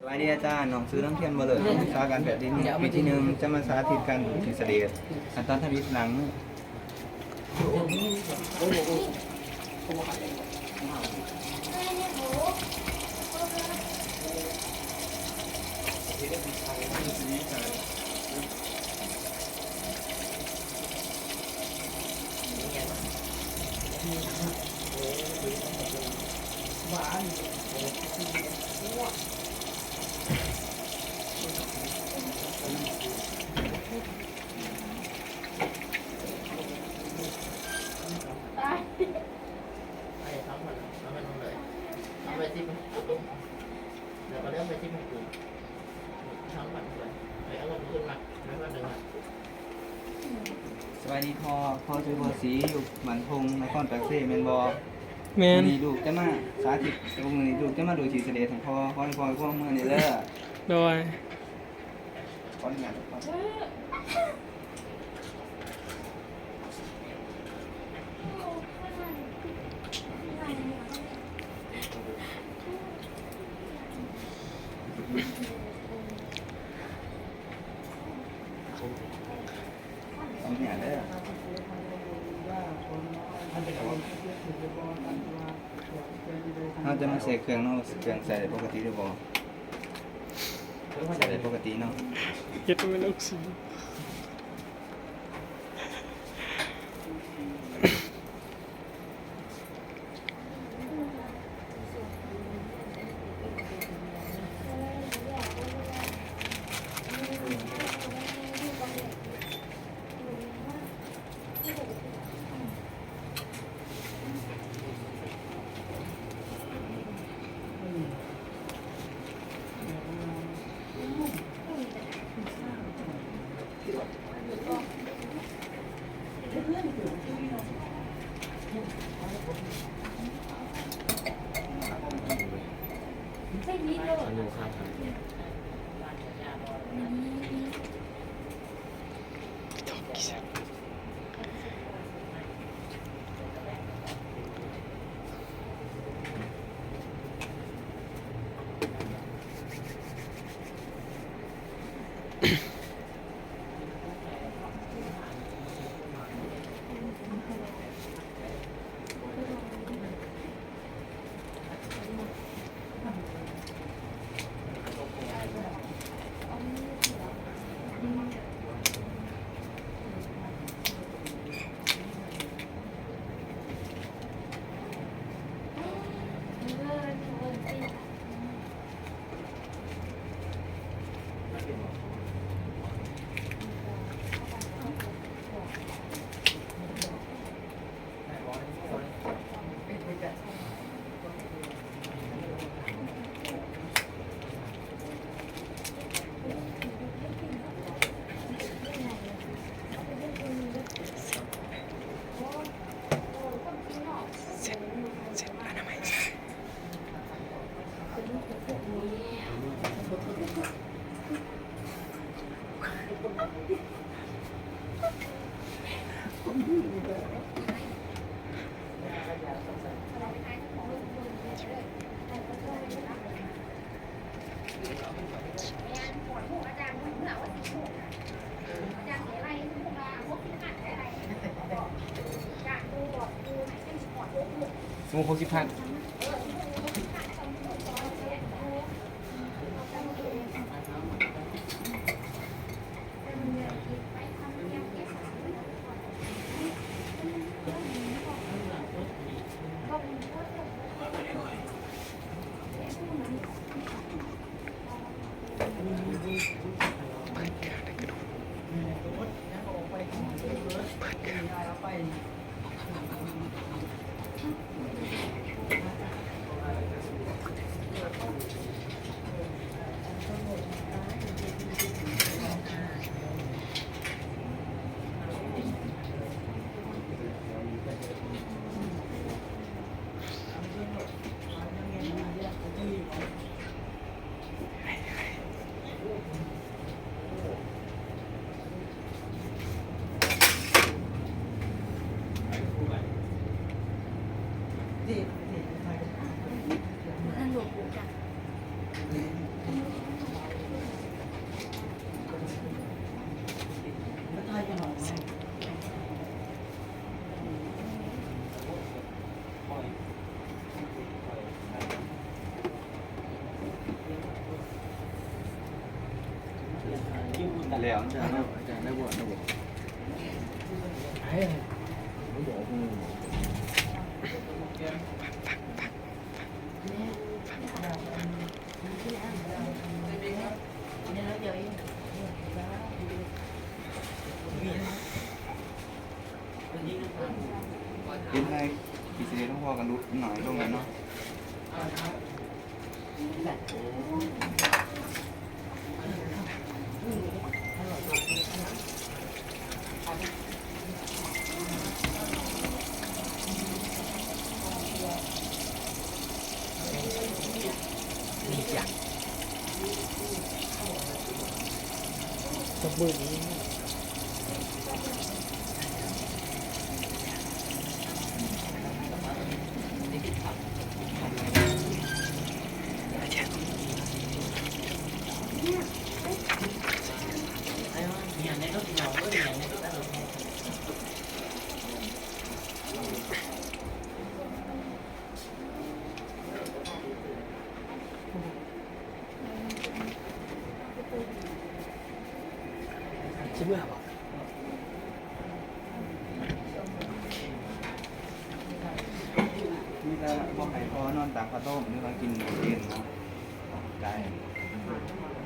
ສະບາຍດີອາຈານ, ນ້ອງຊື່ ນຳທຽນ ບໍ່ເລີດ, ນັກສຶກສາການແພດ ປີທີໜຶ່ງ ຈະມາສາທິດການດູດສີສະເລດ ຂັ້ນຕອນທຳອິດ ລ້າງມື. ສະບາຍດີພໍ່, ພໍ່ຊື່ພໍ່ສີ ຢູ່ບ້ານທົ່ງ ນະຄອນປາກເຊ ແມ່ນບໍ່? ແມ່ນ. ມື້ນີ້ລູກຈະມາສາທິດ, ມື້ນີ້ລູກຈະມາດູດສີສະເລດໃຫ້ພໍ່, ຂໍໃຫ້ພໍ່ໃຫ້ພວກເມືອນີ້ເດີ. ໂດຍ. ຂໍອະນຸຍາດ. ເຮົາຈະມາເຊັກເຄື່ອງເນາະ, ເຄື່ອງໃສ່ໄດ້ປົກກະຕິຫຼືບໍ່? ໃສ່ໄດ້ປົກກະຕິເນາະ. ເຮັດໃຫ້ມັນອອກຊີ. ແລ້ວ ອາຈານ ອາຈານໄດ້ບວດແລ້ວບໍ່? ເຫັນໄດ້ ກິດສະເດດຂອງພໍ່ກໍຫຼຸດໜ້ອຍລົງແລ້ວເນາະ. ຊິເມືອບໍ່? ມີແຕ່ບອກໃຫ້ພໍ່ນອນຕາກຜ້າໂຕ້ມ ຫຼືວ່າກິນເຢັນເນາະ ອອກກຳລັງກາຍ.